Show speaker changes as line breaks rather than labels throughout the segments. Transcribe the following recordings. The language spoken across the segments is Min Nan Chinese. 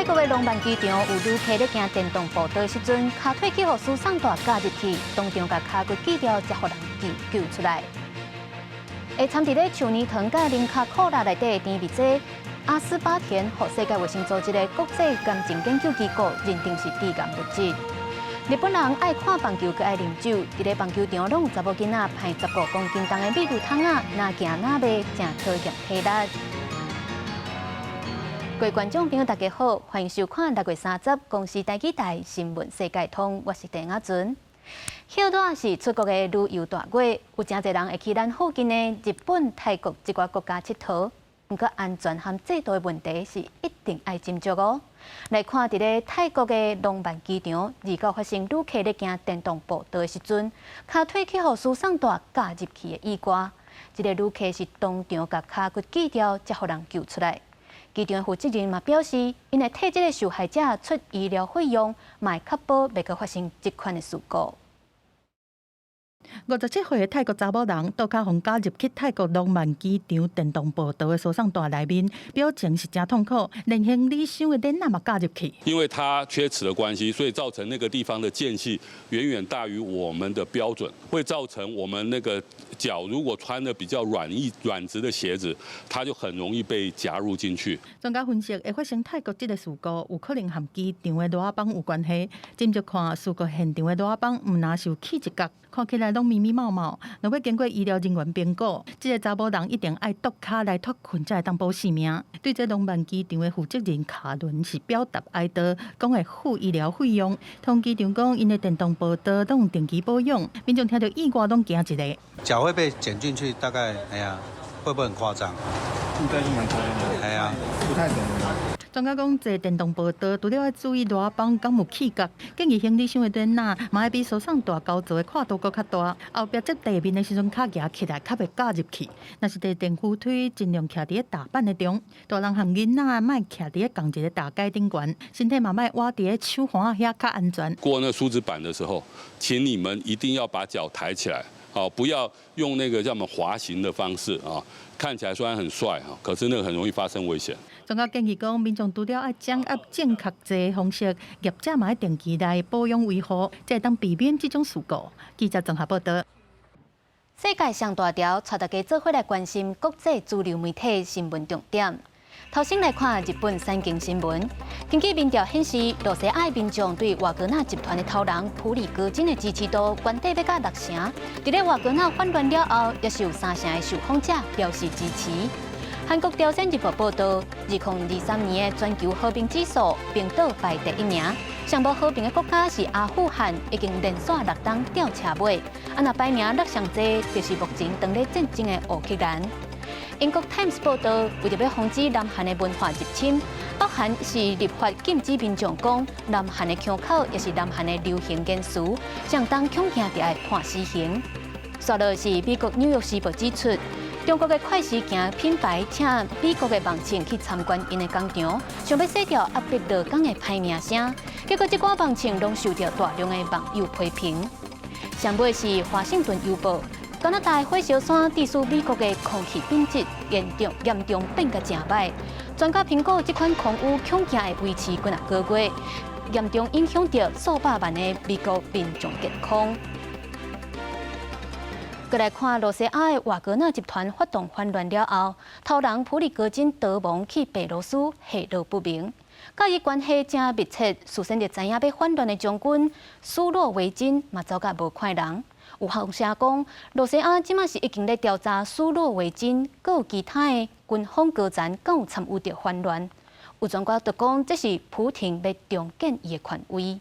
國的廊曼機場有旅客咧行電動步道的時陣，跤腿去予輸送帶夾入去，當場共跤骨鋸掉，才予人救救出來。會摻佇咧樹奶糖佮零卡可樂內底的甜味劑阿斯巴甜，予世界衛生組織的國際癌症研究機構認定是致癌物質。日本人愛看棒球，閣愛啉酒，佇咧棒球場攏有查某囡仔攀15公斤重的美祿桶仔，若行若袂，誠考驗體力。各位觀眾朋友，大家好，歡迎收看6月30公視台語台新聞世界通，我是鄭亞純。歇熱是出國的旅遊大月，有誠濟人會去咱附近的日本、泰國這寡國家𨑨迌。毋過安全和制度的問題是一定愛斟酌哦。來看佇咧泰國的廊曼機場，29發生旅客咧行電動步道的時陣，跤腿去予輸送帶夾入去的意外。這个旅客是當場共跤骨鋸掉，才予人救出來。機場負責人嘛表示，𪜶會替這个受害者出醫療費用，嘛會確保袂閣發生這款的事故。
57歲的泰國查某人，倒跤予夾入去泰國廊曼機場電動步道的輸送帶內面，表情是誠痛苦，連行李箱的鏈仔嘛夾入去。
因為它缺齒的關係，所以造成那個地方的間隙遠遠大於我們的標準，會造成我們那個腳如果穿的比較軟一軟質的鞋子，它就很容易被夾入進去。
專家分析，會發生泰國這个事故，有可能和機場的熱仔枋有關係。斟酌看事故現場的熱仔枋，毋但是有起一角，看起來攏密密麻麻。若欲經過醫療人員評估，這个查某人一定愛剁跤來脫困，才會當保性命。對這廊曼機場的負責人卡倫是表達哀悼，講會付醫療費用。同機場講，𪜶的電動步道攏有定期保養，民眾聽著意外攏驚一下。
腳會被剪進去，大概哎呀，會不會很誇張？
應該是蠻誇張的。
哎呀，
不太可能。
專家講，坐電動步道除了愛注意熱仔枋敢有起角，建議行李箱的鏈仔嘛愛比輸送帶溝槽的闊度閣較大，後壁摺地面的時陣，跤舉起來較袂夾入去。若是坐電扶梯，盡量徛佇咧踏板的中，大人和囡仔莫徛佇咧仝一个踏階頂懸，身體嘛莫倚佇咧手環仔遐較安全。
過那梳子板的時候，請你們一定要把腳抬起來，好，不要用那個叫什麼滑行的方式啊，看起來雖然很帥哈，可是那個很容易發生危險。
專家建議講，民眾除了愛掌握正確坐方式，業者嘛愛定期來保養維護，才會當避免這種事故。記者綜合報導。
世界上大條，帶大家做伙來關心國際主流媒體新聞重點。頭先來看日本產經新聞，根據民調顯示，羅西亞的民眾對瓦格納集團的頭人普里戈金的支持度懸底欲到六成。佇咧瓦格納反亂了後，也是有三成的受訪者表示支持。韓國朝鮮日報報導，2023年的全球和平指數，冰島排第一名。上無和平的國家是阿富汗，已經連續六冬吊車尾。啊，若排名落上濟，就是目前當咧戰爭的烏克蘭。英國 Times 報導，為著欲防止南韓的文化入侵，北韓是立法禁止民眾講南韓的腔口，也是南韓的流行言辭，上當恐驚著愛判死刑。煞落是美國紐約時報指出，中國的快時鏡品牌請美國的網站去參觀𪜶的工廠，想欲洗掉壓迫勞工的歹名聲，結果這寡網站攏受著大量的網友批評。上尾是華盛頓郵報，加拿大火燒山致使美國的空氣品質嚴重嚴重變甲誠䆀，專家評估這款空污恐驚會維持幾若個月，嚴重影響著數百萬的美國民眾健康。閣來看羅西亞的瓦格納集團發動反亂了後，頭人普里戈金逃亡去白羅斯，下落不明。佮伊關係誠密切，事先就知影欲反亂的將軍蘇洛維金嘛走甲無看人。有風聲講，羅西亞這馬是已經咧調查蘇洛維金，閣有其他的軍方高層敢有參與著反亂。有專家就講，這是普廷欲重建伊的權威。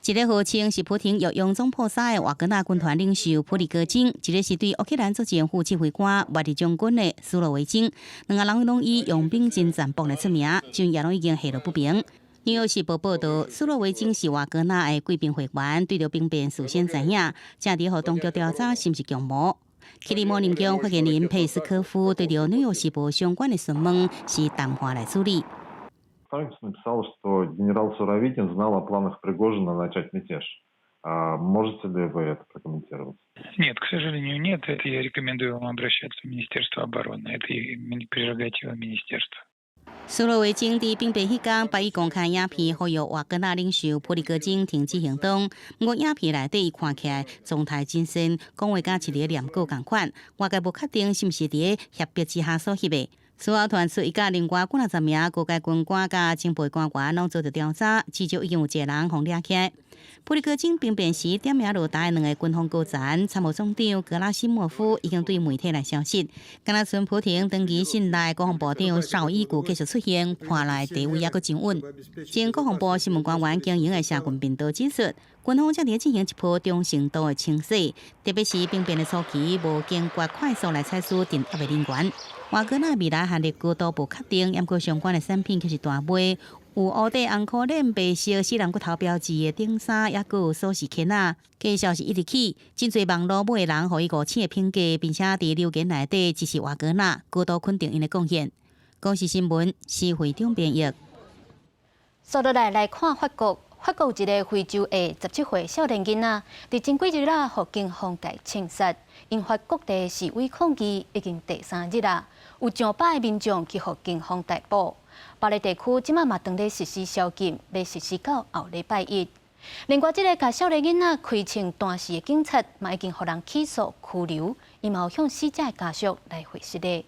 一个號稱是普廷御用總鋪師的瓦格納軍團領袖普里戈金，一个是對烏克蘭作戰副指揮官末日將軍的蘇洛維金，兩个人攏以用兵真殘暴來出名，這陣也攏已經下落不明。紐約時報報導，蘇洛維金是瓦格納的貴賓會員，對著兵變事先知影，正佇予當局調查是毋是共謀。克里姆林宮發言人佩斯科夫對著紐約時報相關的詢問是淡化來處理。
Написал, что генерал Суровикин знал о планах Пригожина начать мятеж. Можете ли вы это прокомментировать?
Нет, к сожалению, нет. Это я рекомендую вам обращаться в Министерство обороны. Это прерогатива министерства.
蘇羅維金佇兵變彼工，把伊公開影片，呼籲瓦格納領袖普里戈金停止行動。毋過影片內底，伊看起來狀態精神，講話佮一个念稿仝款，外界無確定是毋是佇脅迫之下所翕的。事後傳出，伊佮另外幾若十名高階軍官佮情報官員攏遭著調查，至少已經有一個人予掠起來。普里戈金兵變時點名落台兩个軍方高層參謀總長格拉西莫夫已經對媒體來消息，敢若賰普廷長期信賴國防部長紹伊古繼續出現，看來地位猶閣真穩。前國防部新聞官員經營的社群頻道指出，軍方正佇進行一波中程度的清洗，特別是兵變的初期，無堅決快速來採取鎮壓的人員。瓦格納未來戰力高度無確定，毋過相關的產品卻是大賣。有烏底紅箍鏈、白色死人骨頭標誌的頂衫，猶閣有鎖匙圈仔，價數是一直起。真濟網路買的人予伊五星的評價，並且佇留言內底支持瓦格納，高度肯定𪜶的貢獻。公視新聞，施會長編譯。
紲落來來看法國，法國一个非洲裔17歲少年囡仔，佇前幾日仔，予警方共槍殺，引發各地示威抗議，已經第三日啦。有上百个民眾去予警方逮捕。巴黎地區這馬嘛當咧實施宵禁，欲實施到後禮拜一。另外，這个共少年囡仔開槍彈死的警察，嘛已經予人起訴拘留，伊嘛有向死者的家屬來回失禮。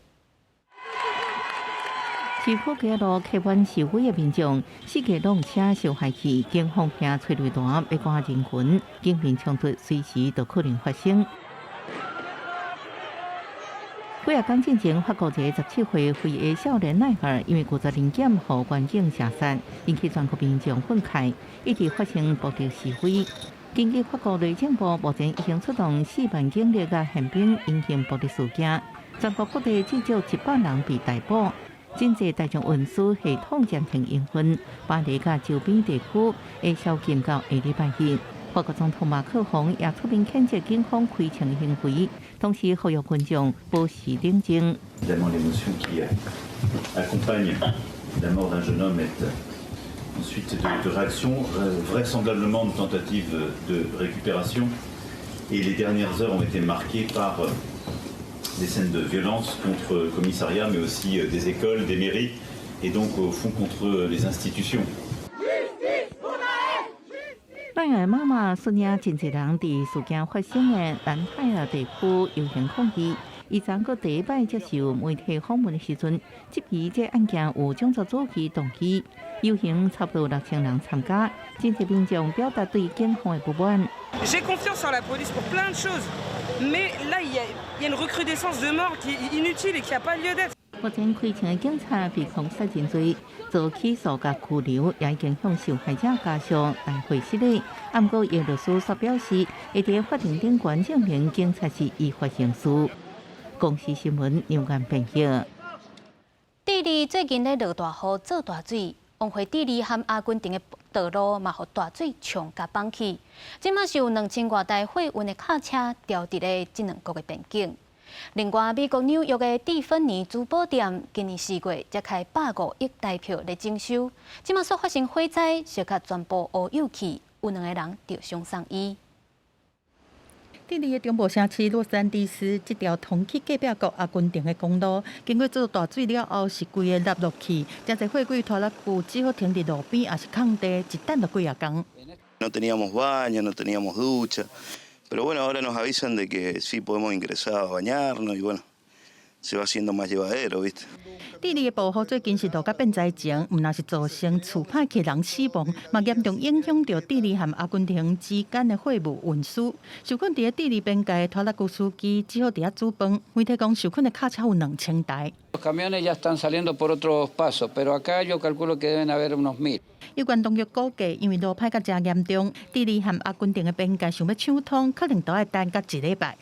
市區街路客滿示威的民眾，四界攏車燒害去，警方憑催淚彈欲趕人群，警民衝突隨時都可能發生。幾仔工進前，法國一個17歲非裔少年奈爾，因為拒絕臨檢，予軍警射殺，引起全國民眾憤慨，一直發生暴力示威。根據法國內政部，目前已經出動4萬警力佮憲兵，因應暴力事件，全國各地至少100人被逮捕。真濟大眾運輸系統暫停營運，巴黎佮周邊地區會宵禁到下禮拜一。法國總統馬克宏也出面譴責警方開槍行為，同時呼籲群眾保持冷靜。
Évidemment, l'émotion qui accompagne la mort d'un jeune homme est une suite de réactions, vraisemblablement une tentative de récupération. Et les dernières heures ont été marquées par des scènes de violence contre commissariats, mais aussi des écoles, des mairies, et donc au fond contre les institutions.
奈爾媽媽率領真濟人佇事件發生的蘭泰爾地區遊行抗議。伊昨閣第一擺接受媒體訪問的時陣，質疑這案件有種族主義動機。遊行差不多6000人參加，真濟民眾表達對警方的不滿。
J'ai confiance en la police pour plein de choses, mais là il y a une recrudescence de morts qui est inutile et qui a pas lieu d'être.
目前開槍的警察被控殺人罪，遭起訴佮拘留，也已經向受害者家屬來回失禮。毋過，伊律師卻表示，會佇法庭頂懸證明警察是依法行事。公視新聞劉岩編譯。
智利最近咧落大雨，做大水，往回智利和阿根廷的道路嘛，予大水沖共綁去。這馬是有2000外台貨運的卡車牢佇咧這兩國的邊境。另外，美國紐約的蒂芬尼珠寶店今年4月才開150億台票咧整修，這馬煞發生火災，燒甲全部烏有去，有兩個人著傷送醫。
智利的中部城市洛桑蒂斯，這條通去隔壁國阿根廷的公路，經過做大水了後，是規个凹落去，真濟貨櫃拖拉機只好停佇路邊，抑是空地，一等就幾仔工。
No teníamos baño, no teníamos ducha, pero bueno, ahora nos avisan de que sí podemos ingresar a bañarnos y bueno, se va haciendo más llevadero, ¿viste?
智利的暴雨最近是落甲變災情，毋但是造成厝歹去人死亡，嘛嚴重影響著智利和阿根廷之間的貨物運輸。受困佇智利邊界的拖拉機司機只好佇遐煮飯。媒體講，受困的卡車有2000台。
Los camiones ya están saliendo por otros pasos, pero acá yo calculo que deben haber unos 1000.
有關當局估計，因為路歹甲誠嚴重，智利和阿根廷的邊界想欲暢通，可能都愛等到一禮拜。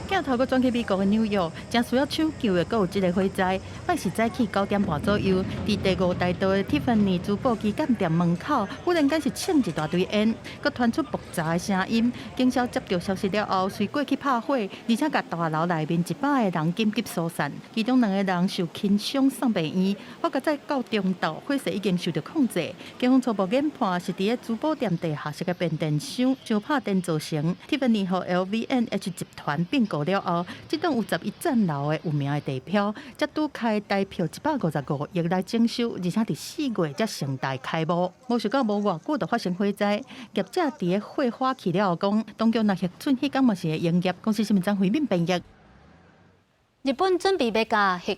鏡頭閣轉去美國的紐約，誠需要搶救的，閣有這个火災。拜四早起9點半左右，佇第五大道的蒂芬尼珠寶旗艦店門口，忽然間是衝一大堆煙，閣傳出爆炸的聲音。警消接著消息了後，隨過去拍火，而且共大樓內面100個人緊急疏散，其中兩個人受輕傷送病院。發覺在到中晝，火勢已經受著控制。警方初步研判是佇咧珠寶店地下室的變電箱燒拍電造成。蒂芬尼予 LVMH 集團併購了。了後，這棟有11層樓的有名的地標，才拄開台票155億來整修，而且佇4月才盛大開幕。無想到無偌久就發生火災，業者佇咧火化去了後講，當局若核准，彼工嘛是會營業。公視新聞張惠敏編譯。
日本準備欲共核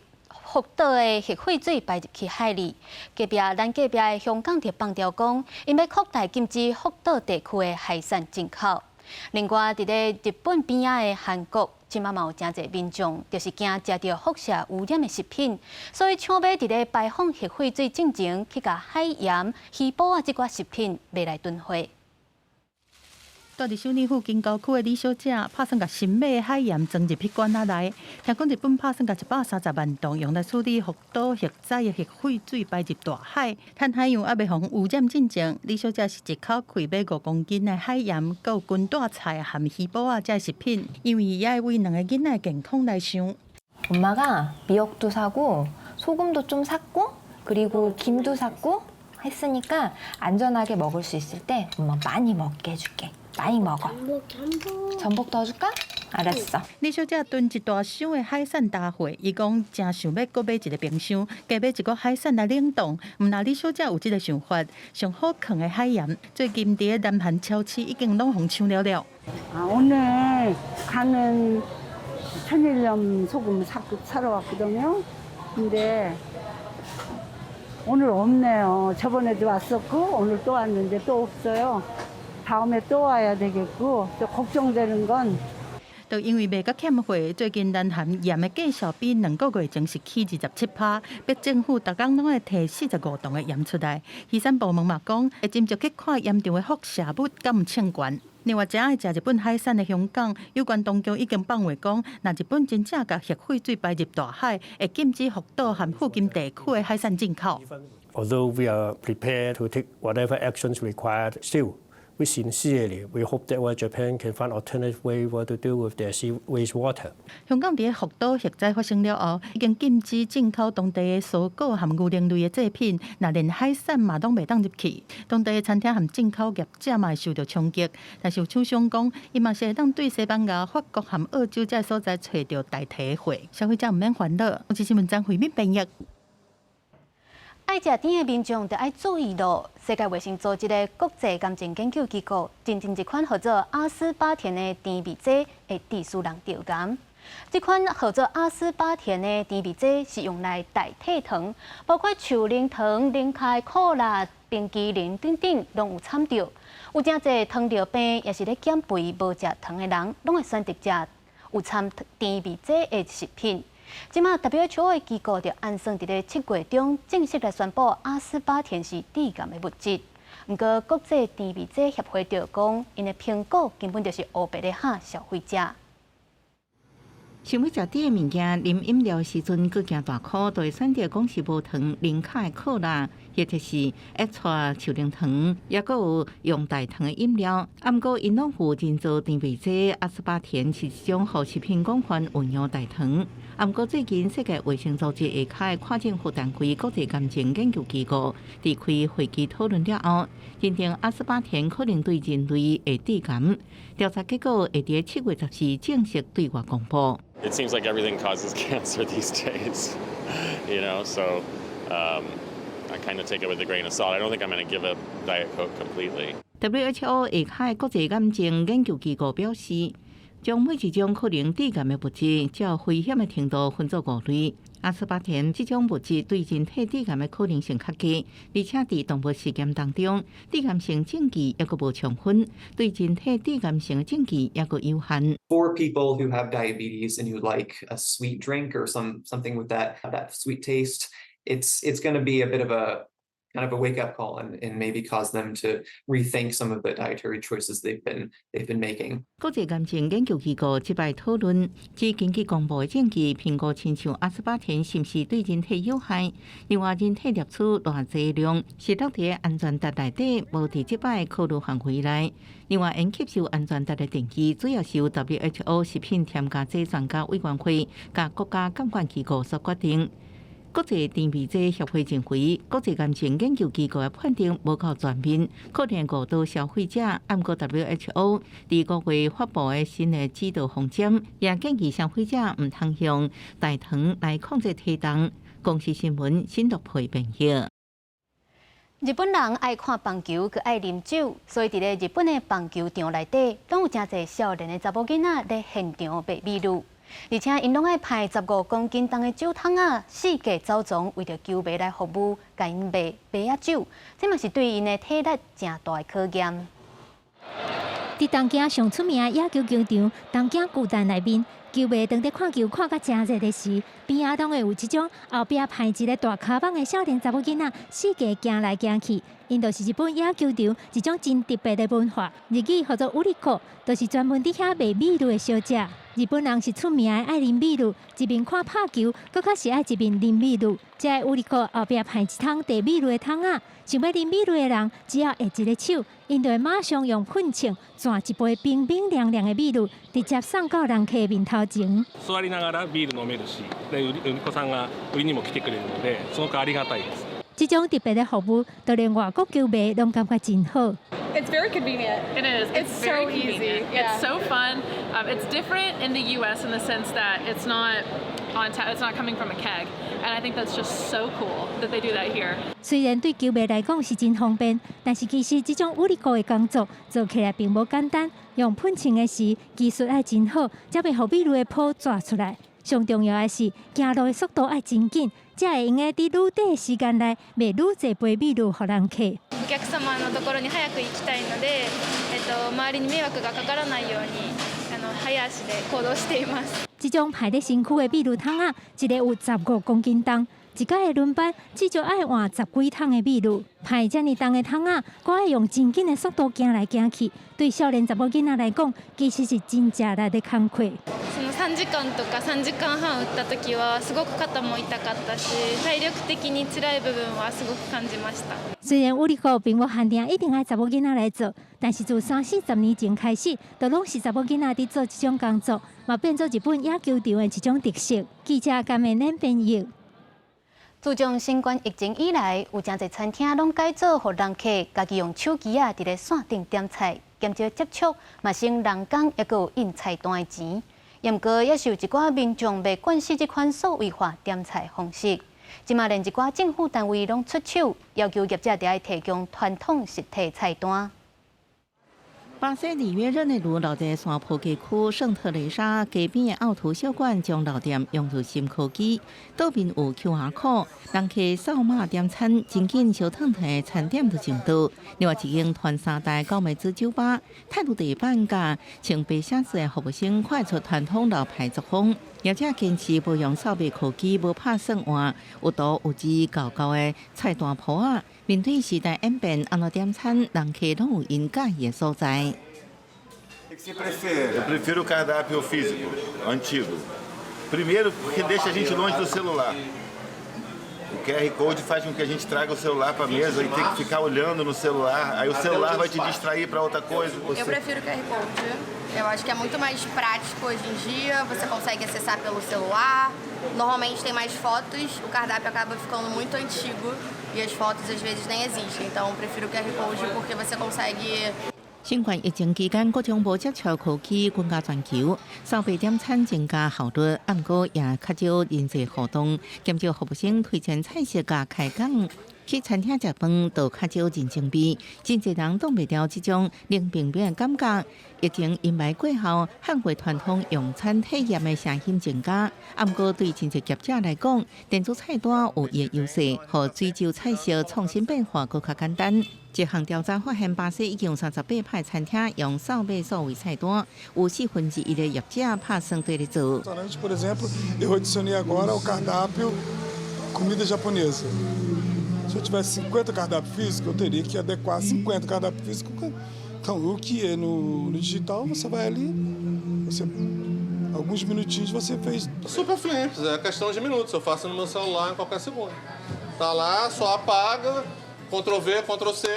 福島的核廢水排入去海裡，隔壁咱隔壁的香港就放調講，𪜶欲擴大禁止福島地區的海產進口。另外，佇咧日本邊仔的韓國，這馬嘛有誠濟民眾，就是驚食著輻射污染的食品，所以搶買佇咧排放核廢水進前去共海鹽、魚脯仔這寡食品買來囤貨。
住佇首爾附近郊區的李小姐，拍算共新買的海鹽裝入彼罐仔內。聽講日本拍算共130萬噸用來處理福島核災的核廢水排入大海，趁海洋猶未予污染進前，李小姐是一口氣買5公斤的海鹽，閣有乾帶菜含魚脯仔這食品，因為伊愛為兩個囡仔健康來想。
엄마가 미역도 사고 소금도 좀 샀고 그리고 김도 샀고 했으니까 안전하게 먹을 수 있을 때 엄마 많이 먹게 해줄게. 많이 먹어.
전복 전복.
전복 넣어줄까? 알았어.
李小姐囤一大箱的海產大貨，伊講誠想欲閣買一个冰箱，加買一個海產來冷凍。毋但李小姐有這个想法，上好囥的海鹽，最近佇咧南韓超市已經攏予搶了了。
아, 오늘 가는 천일염 소금 사러 왔거든요. 근데 오늘 없네요. 저번에도 왔었고 오늘 또 왔는데 또 없어요. 다음에 또 와야 되겠고 또 걱정되는 건
就因為賣甲欠貨，最近南韓鹽的價數比2個月前是起27%，逼政府逐工攏愛提45噸的鹽出來。漁產部門嘛講，會斟酌去看鹽場的輻射物敢有衝懸。另外，誠愛食日本海產的香港，有關當局已經放話講，若日本真正共核廢水排入大海，會禁止福島和附近地區的海產進口。
Although we are prepared to take whatever actions required, still we sincerely we hope that Japan can find alternative way to deal with their sea wastewater.
香港佇咧福島核災發生了後，已經禁止進口當地的蔬果和牛奶類的製品，若連海產嘛攏袂當入去。當地的餐廳和進口業者嘛會受著衝擊。但是有廠商講，伊嘛是會當對西班牙、法國和澳洲這所在揣著代替貨。消費者毋免煩惱。公視新聞張惠敏編譯。
愛食甜的民眾著愛注意囉。世界衛生組織的國際癌症研究機構認定一款號做阿斯巴甜的甜味劑會致使人著癌。這款號做阿斯巴甜的甜味劑是用來代替糖，包括樹奶糖、零卡可樂、冰淇淋等等，攏有摻著。有誠濟糖尿病，抑是咧減肥無食糖的人，攏會選擇食有摻甜味劑的食品。這馬 WHO 的機構就按算佇咧7月中正式來宣布阿斯巴甜是致癌的物質。毋過國際甜味劑協會就講，𪜶的評估根本就是烏白咧嚇消費者。
想欲食甜的物件，啉飲料時陣，閣驚大箍，就會選擇講是無糖零卡的可樂，或者是一撮樹奶糖，抑閣有用代糖的飲料。啊，毋過𪜶攏有人造甜味劑阿斯巴甜，是一種予食品廣泛運用代糖。啊，毋過最近世界衛生組織下跤的跨政府單位國際癌症研究機構，佇開會議討論了後，認定阿斯巴甜可能對人類會致癌。調查結果會佇7月14正式對外公布。
It seems like everything causes cancer these days, so I kind of take it with a grain of salt. I don't think I'm going to give up Diet Coke completely.
WHO 下跤國際癌症研究機構表示，將每一種可能致癌的物質，照危險的程度分做五類。阿斯巴甜這種物質對人體致癌的可能性較低，而且佇動物實驗當中，致癌性證據猶閣無充分，對人體致癌性的證據猶閣有限。
For people who have diabetes and who like a sweet drink or something with that sweet taste, it's going to be a bit of a kind of a wake up call and maybe cause them to rethink some of the dietary choices they've been making.
國際癌症研究機構這擺討論，只根據公布的證據評估，親像阿斯巴甜是毋是對人體有害？另外，人體攝取偌濟量是落佇安全值內底，無佇這擺考慮範圍內。另外，𪜶吸收安全值的定義，主要是由 WHO 食品添加劑專家委員會佮國家監管機構所決定。國際甜味劑協會認為，國際癌症研究機構的判定無夠全面，可能誤導消費者。毋過 WHO 佇5月發布的新的指導方針，也建議消費者毋通用代糖來控制體重。公視新聞新陸配編譯。
日本人愛看棒球，閣愛啉酒，所以佇咧日本的棒球場內底，攏有誠濟少年的查某囡仔咧現場賣美女，而且𪜶攏愛排15公斤重的酒桶仔，四界走傱，為著球迷來服務，共𪜶賣麥仔酒，這嘛是對𪜶的體力誠大的考驗。
佇東京上出名的野球球場東京巨蛋內面，球迷當咧看球看甲誠熱的時，邊仔攏會有這種後壁排一个大跤蠓的少年查某囡仔，四界行來行去。𪜶就是日本野球場一種真特別的文化，日語號做売り子，就是專門佇遐賣美女的小姐。日本人是出名的愛啉美女，一面看拍球，閣較是愛一面啉美女。這个売り子後壁排一桶提美女的桶仔，想欲啉美女的人，只要下一个手，𪜶就會馬上用噴槍攢一杯冰冰涼涼的美女，直接送到人客面頭前。
座りながらビール飲めるし、で売り子さんが売りにも来てくれるので、すごくありがたいです。
這種特別的服務，就連外國球迷攏感覺真好。
It's very convenient.
It is.
It's
It's
so
very
easy.
convenient.
Yeah.
It's so fun. It's different in the U.S. in the sense that it's not on tap. It's not coming from a keg, and I think that's just so cool that they do that here.
雖然對球迷來講是真方便，但是其實這種売り子的工作做起來並無簡單。用噴槍的時，技術愛真好，才袂予美女的泡逝出來。上重要的是，行路的速度愛真緊，才會用得佇愈短的時間內賣愈濟杯美女予人客。
お客様のところに早く行きたいので、周りに迷惑がかからないように、早足で行動しています。
這種排咧身軀的美女桶仔，一个有15公斤重，一擺的輪班至少愛換十幾桶的美女。排遮爾重的桶仔，閣愛用真緊的速度行來行去，對少年查某囡仔來講，其實是真食力的工課。
その3時間とか3時間半打った時はすごく肩も痛かったし、体力的に辛い部分はすごく感じました。
雖然売り子並無限定一定愛查某囡仔來做，但是自三四十年前開始，就攏是查某囡仔佇做這種工作，嘛變做日本野球場的一種特色。記者甘美恁編譯。
自從新冠疫情以來，有誠濟餐廳攏改做予人客家己用手機仔佇咧線頂點菜，減少接觸，嘛省人工，猶閣有印菜單的錢。毋過也是有一寡民眾袂慣勢這款數位化點菜方式。這馬連一寡政府單位攏出手，要求業者著愛提供傳統實體菜單。
巴西里約熱內盧老在山坡街區聖特蕾莎街邊的奧圖小館將老店融入新科技，桌面有 QR code，人客掃碼點餐，真緊燒燙燙的餐點就上桌。另外一間團三代高美滋酒吧，態度地板佮穿白寫字的服務生快出傳統老派作風，業者堅持無用掃碼科技，無拍算換，有圖有字厚厚的菜單簿仔。面對時代演變，按怎點餐，人客攏有𪜶佮意的所在。
O que você prefere? Eu prefiro o cardápio físico, antigo. Primeiro, porque deixa a gente longe do celular. O QR Code faz com que a gente traga o celular para a mesa e tem que ficar olhando no celular. Aí o celular vai te distrair para outra coisa.
Eu prefiro o QR Code. Eu acho que é muito mais prático hoje em dia. Você consegue acessar pelo celular. Normalmente tem mais fotos. O cardápio acaba ficando muito antigo e as fotos às vezes nem existem. Então, eu prefiro o QR Code porque você consegue
新冠疫情期間，各種無接觸科技滾加全球，掃碼點餐增加效率，毋過也較少人際互動，減少服務生推薦菜色佮開講。去餐廳食飯就較少人情味，真濟人擋袂牢這種冷冰冰的感覺。疫情陰霾過後，捍衛傳統用餐體驗的聲音增加，毋過對真濟業者來講，電子菜單有伊的優勢，予追求菜色創新變化閣較簡單。這項調查發現，巴西已經有38%餐廳用掃碼數位菜單，有1/4的業者拍算綴咧做。
Por exemplo, eu adicionei agora o cardápio comida japonesa. Se eu tivesse 50 cardápios físicos, eu teria que adequar 50 cardápios físicos. Então, o que é no digital, você vai ali, você, alguns minutinhos você fez.
Super simples, é questão de minutos. Eu faço no meu celular em qualquer segundo. Tá lá, só apaga, Ctrl V, Ctrl C.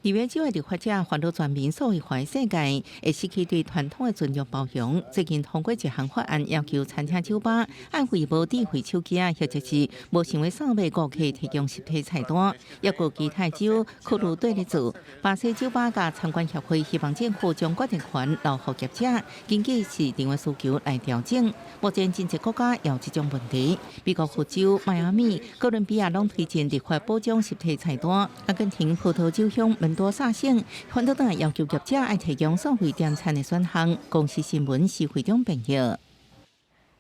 紐約州的立法者煩惱全民數位化的世界會失去對傳統的尊重包容。最近通過一項法案，要求餐廳酒吧愛為無智慧手機仔，或者是無想欲掃碼顧客提供實體菜單。抑閣其他州考慮綴咧做。巴西酒吧佮餐館協會希望政府將決定權留予業者，根據市場的需求來調整。目前真濟國家有這種問題，美國佛州、邁阿密、哥倫比亞攏推進立法保障實體菜單。阿根廷葡萄酒鄉門多薩省，反倒轉來要求業者愛提供數位點餐的選項。公視新聞是會長編譯。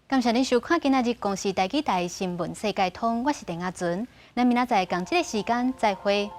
感謝您收看今仔日公視台語台新聞世界通，我是鄧阿純，咱明仔載仝這个時間再會。